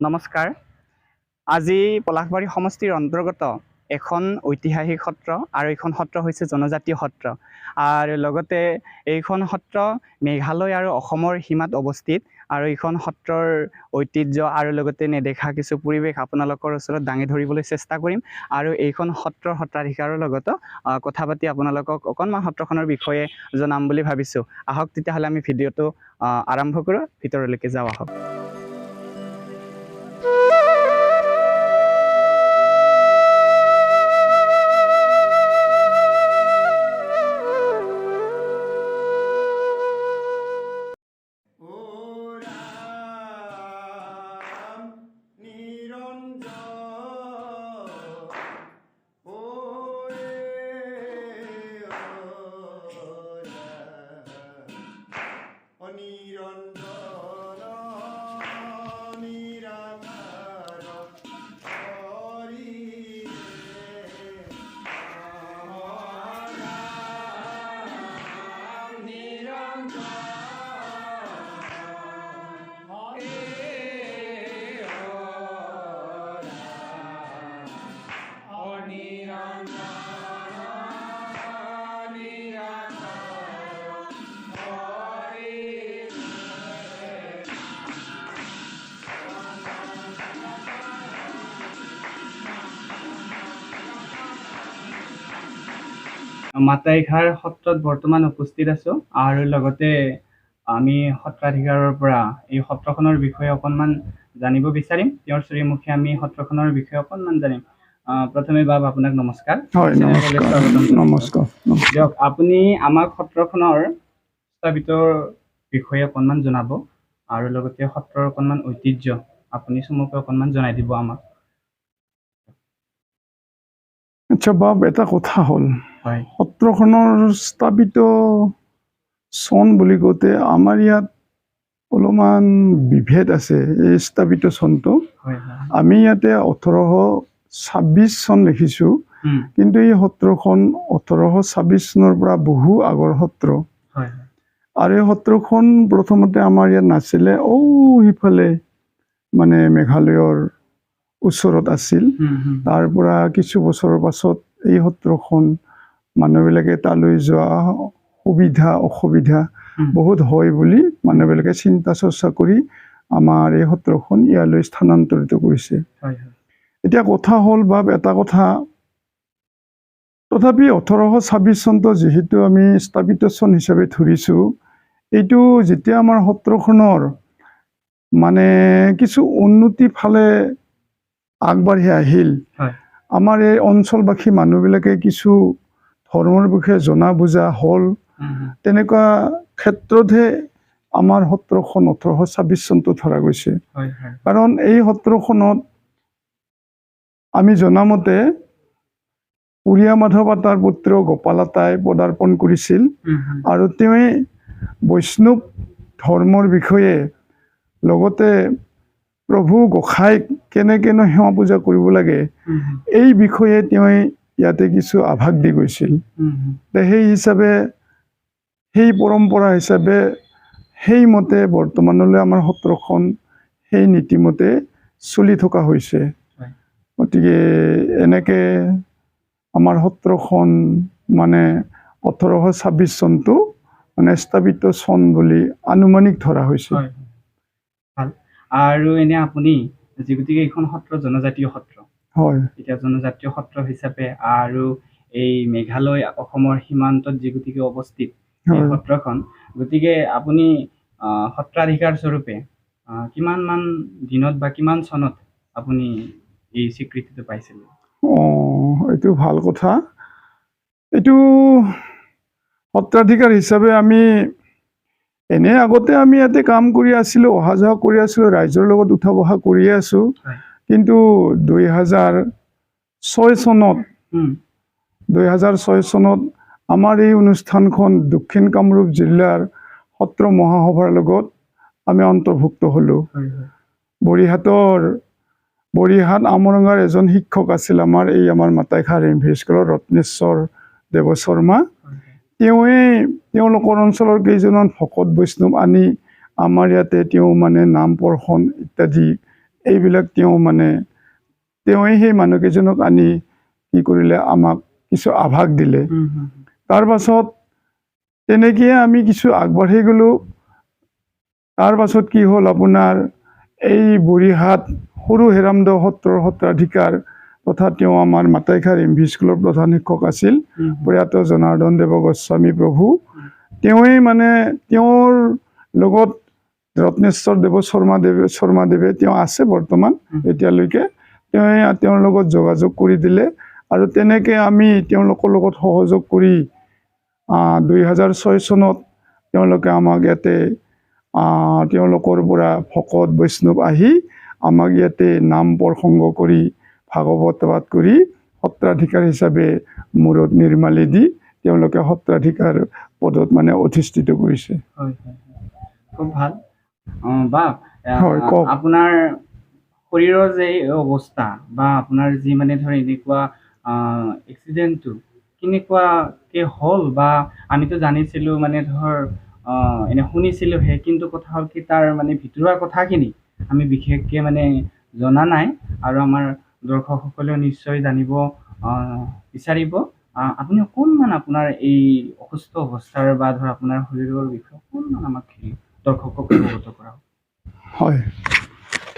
নমস্কাৰ। আজি পলাশবাৰী সমষ্টিৰ অন্তৰ্গত এখন ঐতিহাসিক সত্ৰ আৰু এইখন সত্ৰ হৈছে জনজাতীয় সত্ৰ আৰু লগতে এইখন সত্ৰ মেঘালয় আৰু অসমৰ সীমাত অৱস্থিত আৰু এইখন সত্ৰৰ ঐতিহ্য আৰু লগতে নেদেখা কিছু পৰিৱেশ আপোনালোকৰ ওচৰত দাঙি ধৰিবলৈ চেষ্টা কৰিম আৰু এইখন সত্ৰৰ সত্ৰাধিকাৰৰ লগতো কথা পাতি আপোনালোকক অকণমান সত্ৰখনৰ বিষয়ে জনাম বুলি ভাবিছোঁ। আহক তেতিয়াহ'লে আমি ভিডিঅ'টো আৰম্ভ কৰোঁ, ভিতৰলৈকে যাওঁ আহক। মাতাইখাৰ সত্ৰত বৰ্তমান উপস্থিত আছোঁ আৰু লগতে আমি সত্ৰাধিকাৰৰ পৰা এই সত্ৰখনৰ বিষয়ে অকণমান জানিব বিচাৰিম। তেওঁৰ শ্ৰীমুখে আমি সত্ৰখনৰ বিষয়ে অকণমান জানিম। প্ৰথমে বাপ আপোনাক নমস্কাৰ। হয়, নমস্কাৰ। নমস্কাৰ। দিয়ক, আপুনি আমাক সত্ৰখনৰ স্থাপিত বিষয়ে অকণমান জনাব আৰু লগতে সত্ৰৰ অকণমান ঐতিহ্য আপুনি চমুকৈ অকণমান জনাই দিব আমাক। আচ্ছা বাপ, এটা কথা হ'ল, সত্ৰখনৰ স্থাপিত চন বুলি কওঁতে আমাৰ ইয়াত অলপমান বিভেদ আছে। এই স্থাপিত চনটো আমি ইয়াতে 1826 চন লিখিছোঁ, কিন্তু এই সত্ৰখন 1826 চনৰ পৰা বহু আগৰ সত্ৰ। আৰু এই সত্ৰখন প্ৰথমতে আমাৰ ইয়াত নাছিলে, সিফালে মানে মেঘালয়ৰ ওচৰত আছিল। তাৰ পৰা কিছু বছৰৰ পাছত এই সত্ৰখন মানুহবিলাকে তালৈ যোৱা সুবিধা অসুবিধা বহুত হয় বুলি মানুহবিলাকে চিন্তা চৰ্চা কৰি আমাৰ এই সত্ৰখন ইয়ালৈ স্থানান্তৰিত কৰিছে। এতিয়া কথা হ'ল বাপ, এটা কথা, তথাপি 1826 চনটো যিহেতু আমি স্থাপিত চন হিচাপে ধৰিছোঁ, এইটো যেতিয়া আমাৰ সত্ৰখনৰ মানে কিছু উন্নতি ফালে আগবাঢ়ি আহিল, আমাৰ এই অঞ্চলবাসী মানুহবিলাকে কিছু ধৰ্মৰ বিষয়ে জনা বুজা হ'ল, তেনেকুৱা ক্ষেত্ৰতহে আমাৰ সত্ৰখন 1826 চনটো ধৰা গৈছে। কাৰণ এই সত্ৰখনত আমি জনামতে উৰিয়া মাধৱ আতাৰ পুত্ৰ গোপাল আতাই পদাৰ্পণ কৰিছিল আৰু তেওঁৱে বৈষ্ণৱ ধৰ্মৰ বিষয়ে লগতে প্ৰভু গোসাঁইক কেনেকেনো সেৱা পূজা কৰিব লাগে এই বিষয়ে তেওঁ ইয়াতে কিছু আভাস দি গৈছিল। সেই হিচাপে, সেই পৰম্পৰা হিচাপে, সেইমতে বৰ্তমানলৈ আমাৰ সত্ৰখন সেই নীতিমতে চলি থকা হৈছে। গতিকে এনেকৈ আমাৰ সত্ৰখন মানে 1826 চনটো মানে স্থাপিত চন বুলি আনুমানিক ধৰা হৈছে। ভাল। আৰু এনে আপুনি যি গতিকে এইখন সত্ৰ জনজাতীয় সত্ৰ, হয়, এতিয়া জনজাতীয় সত্ৰ হিচাপে আৰু এই মেঘালয় অসমৰ সীমান্তত যি গতিকে অৱস্থিত এই সত্ৰখন, গতিকে আপুনি সত্ৰাধিকাৰ স্বৰূপে কিমান মান দিনত বা কিমান চনত আপুনি এই স্বীকৃতিটো পাইছিল? এইটো ভাল কথা। এইটো সত্ৰাধিকাৰ হিচাপে আমি এনেই আগতে আমি ইয়াতে কাম কৰি আছিলোঁ, অহা যোৱা কৰি আছিলোঁ, ৰাইজৰ লগত উঠা বহা কৰিয়ে আছোঁ। কিন্তু 2006 চনত 2006 চনত আমাৰ এই অনুষ্ঠানখন দক্ষিণ কামৰূপ জিলাৰ সত্ৰ মহাসভাৰ লগত আমি অন্তৰ্ভুক্ত হ'লোঁ। বৰিহাট আমৰঙাৰ এজন শিক্ষক আছিল আমাৰ এই আমাৰ মাতাইখাৰ এম ভি স্কুলৰ ৰত্নেশ্বৰ দেৱ শৰ্মা। তেওঁৱে তেওঁলোকৰ অঞ্চলৰ কেইজনমান ভকত বৈষ্ণৱ আনি আমাৰ ইয়াতে তেওঁ মানে নাম প্ৰসংগ ইত্যাদি এইবিলাক তেওঁ মানে তেওঁৱে সেই মানুহকেইজনক আনি কি কৰিলে, আমাক কিছু আভাস দিলে। তাৰ পাছত তেনেকৈয়ে আমি কিছু আগবাঢ়ি গ'লোঁ। তাৰ পাছত কি হ'ল, আপোনাৰ এই বৰিহাট সৰু হেৰামদেও সত্ৰৰ সত্ৰাধিকাৰ তথা তেওঁ আমাৰ মাটাইখাৰ এম ভি স্কুলৰ প্ৰধান শিক্ষক আছিল, প্ৰয়াত জনাৰ্দন দেৱ গোস্বামী প্ৰভু, তেওঁৱেই মানে তেওঁৰ লগত ৰত্নেশ্বৰ দেৱ শৰ্মাদেৱে তেওঁ আছে বৰ্তমান এতিয়ালৈকে, তেওঁৱে তেওঁৰ লগত যোগাযোগ কৰি দিলে। আৰু তেনেকৈ আমি তেওঁলোকৰ লগত সহযোগ কৰি 2006 চনত তেওঁলোকে আমাক ইয়াতে তেওঁলোকৰ পৰা ভকত বৈষ্ণৱ আহি আমাক ইয়াতে নাম প্ৰসংগ কৰি ভাগৱত পাঠ কৰি সত্ৰাধিকাৰ হিচাপে মূৰত নিৰ্মালি দি তেওঁলোকে সত্ৰাধিকাৰ পদত মানে অধিষ্ঠিত কৰিছে। হয় হয়, খুব ভাল। বা হয়, কওক। আপোনাৰ শৰীৰৰ যে অৱস্থা বা আপোনাৰ যি মানে ধৰ এনেকুৱা এক্সিডেণ্টটো কেনেকুৱাকে হ'ল, বা আমিতো জানিছিলোঁ মানে ধৰ এনে শুনিছিলোঁহে, কিন্তু কথা হ'ল কি তাৰ মানে ভিতৰুৱা কথাখিনি আমি বিশেষকৈ মানে জনা নাই, আৰু আমাৰ দৰ্শকসকলেও নিশ্চয় জানিব বিচাৰিব। আপুনি অকণমান আপোনাৰ এই অসুস্থ অৱস্থাৰ বা ধৰ আপোনাৰ শৰীৰৰ বিষয়ে অকণমান আমাক দৰ্শকক অৱগত কৰাওক। হয়,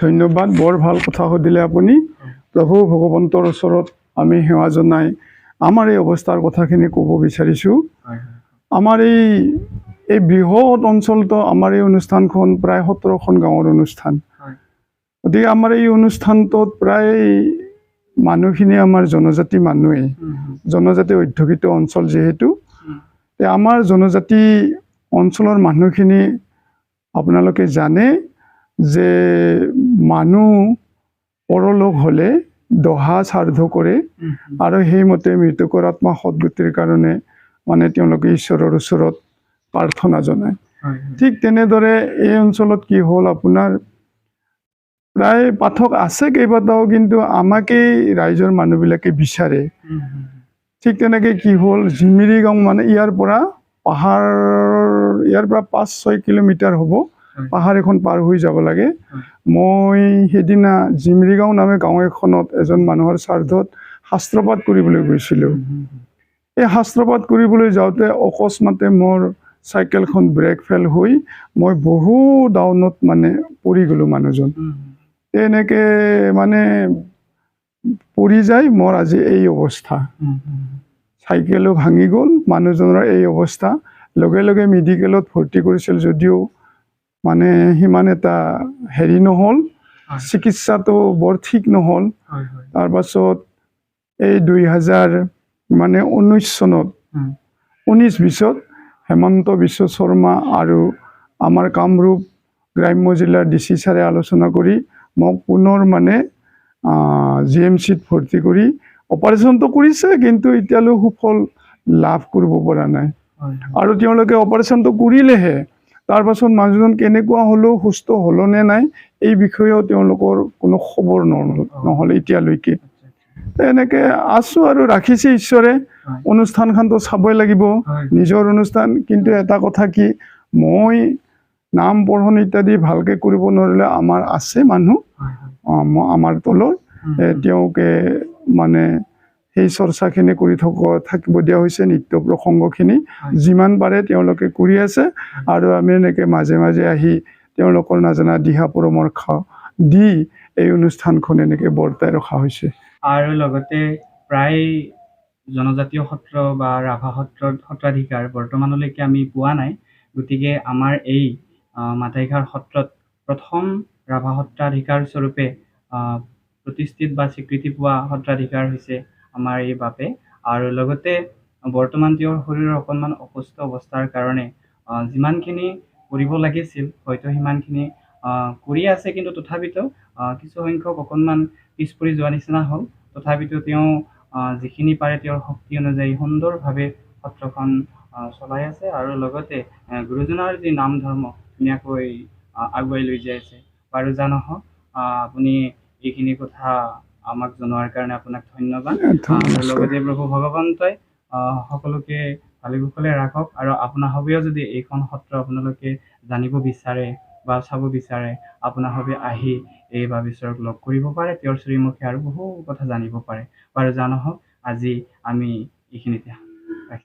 ধন্যবাদ, বৰ ভাল কথা সুধিলে আপুনি। প্ৰভু ভগৱন্তৰ ওচৰত আমি সেৱা জনাই আমাৰ এই অৱস্থাৰ কথাখিনি ক'ব বিচাৰিছোঁ। আমাৰ এই বৃহৎ অঞ্চলটো, আমাৰ এই অনুষ্ঠানখন প্ৰায় 17খন গাঁৱৰ অনুষ্ঠান। গতিকে আমাৰ এই অনুষ্ঠানটোত প্ৰায় মানুহখিনি আমাৰ জনজাতি মানুহেই, জনজাতি অধ্যুষিত অঞ্চল যিহেতু, আমাৰ জনজাতি অঞ্চলৰ মানুহখিনি আপোনালোকে জানে যে মানুহ পৰলোক হ'লে দহা শ্ৰাদ্ধ কৰে, আৰু সেইমতে মৃতকৰ আত্মা সদগতিৰ কাৰণে মানে তেওঁলোকে ঈশ্বৰৰ ওচৰত প্ৰাৰ্থনা জনায়। ঠিক তেনেদৰে এই অঞ্চলত কি হ'ল, আপোনাৰ প্ৰায় পাঠক আছে কেইবাটাও, কিন্তু আমাকেই ৰাইজৰ মানুহবিলাকে বিচাৰে। ঠিক তেনেকৈ কি হ'ল, জিমিৰি গাঁও মানে ইয়াৰ পৰা পাহাৰ, ইয়াৰ পৰা 5-6 কিলোমিটাৰ হ'ব, পাহাৰ এখন পাৰ হৈ যাব লাগে। মই সেইদিনা জিমিৰিগাঁও নামে গাঁও এখনত এজন মানুহৰ শ্ৰাদ্ধত শাস্ত্ৰপাঠ কৰিবলৈ গৈছিলোঁ। এই শাস্ত্ৰপাঠ কৰিবলৈ যাওঁতে অকস্মাতে মোৰ চাইকেলখন ব্ৰেক ফেইল হৈ মই বহু ডাউনত মানে পৰি গ'লোঁ। মানুহজন তেনেকৈ মানে পৰি যায় মোৰ আজি এই অৱস্থা, চাইকেলো ভাঙি গ'ল, মানুহজনৰ এই অৱস্থা। লগে লগে মেডিকেলত ভৰ্তি কৰিছিল যদিও মানে সিমান এটা হেৰি নহ'ল, চিকিৎসাটো বৰ ঠিক নহ'ল। তাৰপাছত এই 2019 চনত 19-20ত হেমন্ত বিশ্ব শৰ্মা আৰু আমাৰ কামৰূপ গ্ৰাম্য জিলাৰ ডি চি ছাৰে আলোচনা কৰি মোক পুনৰ মানে জি এম চিত ভৰ্তি কৰি অপাৰেশ্যনটো কৰিছে, কিন্তু এতিয়ালৈ সুফল লাভ কৰিব পৰা নাই। আৰু তেওঁলোকে অপাৰেশ্যনটো কৰিলেহে তাৰপাছত মানুহজন কেনেকুৱা হ'লেও সুস্থ হ'লো নে নাই এই বিষয়েও তেওঁলোকৰ কোনো খবৰ নহ'ল এতিয়ালৈকে। এনেকৈ আছোঁ আৰু ৰাখিছে ঈশ্বৰে। অনুষ্ঠানখনতো চাবই লাগিব, নিজৰ অনুষ্ঠান। কিন্তু এটা কথা কি, মই নাম পঢ়ন ইত্যাদি ভালকৈ কৰিব নোৱাৰিলে আমাৰ আছে মানুহ আমাৰ তলৰ, তেওঁকে মানে সেই চৰ্চাখিনি কৰি থাকিব দিয়া হৈছে। নিত্য প্ৰসংগখিনি যিমান পাৰে তেওঁলোকে কৰি আছে, আৰু আমি এনেকৈ মাজে মাজে আহি তেওঁলোকৰ নাজানা দিহা পৰামৰ্শ দি এই অনুষ্ঠানখন এনেকৈ বৰ্তাই ৰখা হৈছে। আৰু লগতে প্ৰায় জনজাতীয় সত্ৰ বা ৰাভা সত্ৰত সত্ৰাধিকাৰ বৰ্তমানলৈকে আমি পোৱা নাই, গতিকে আমাৰ এই মাটাইখাৰ সত্ৰত প্ৰথম ৰাভা সত্ৰাধিকাৰ স্বৰূপে প্ৰতিষ্ঠিত বা স্বীকৃতি পোৱা সত্ৰাধিকাৰ হৈছে আমাৰ এই বাপে। আৰু লগতে বৰ্তমান তেওঁৰ শৰীৰৰ অকণমান অসুস্থ অৱস্থাৰ কাৰণে যিমানখিনি কৰিব লাগিছিল হয়তো সিমানখিনি কৰি আছে, কিন্তু তথাপিতো কিছু সংখ্যক অকণমান পিছ পৰি যোৱা নিচিনা হ'ল। তথাপিতো তেওঁ যিখিনি পাৰে তেওঁৰ শক্তি অনুযায়ী সুন্দৰভাৱে সত্ৰখন চলাই আছে, আৰু লগতে গুৰুজনাৰ যি নাম ধৰ্ম ধুনীয়াকৈ আগুৱাই লৈ যাই আছে। বাৰু যা নহওক, আপুনি এইখিনি কথা আমাক জনোৱাৰ কাৰণে আপোনাক ধন্যবাদ। আৰু লগতে প্ৰভু ভগৱন্তই সকলোকে ভালে কুশলে ৰাখক। আৰু আপোনাসৱেও যদি এইখন সত্ৰ আপোনালোকে জানিব বিচাৰে বা চাব বিচাৰে, আপোনাসবে আহি এই বাবেশ্বৰক লগ কৰিব পাৰে, তেওঁৰ শ্ৰীমুখে আৰু বহু কথা জানিব পাৰে। বাৰু যা নহওক, আজি আমি এইখিনিতে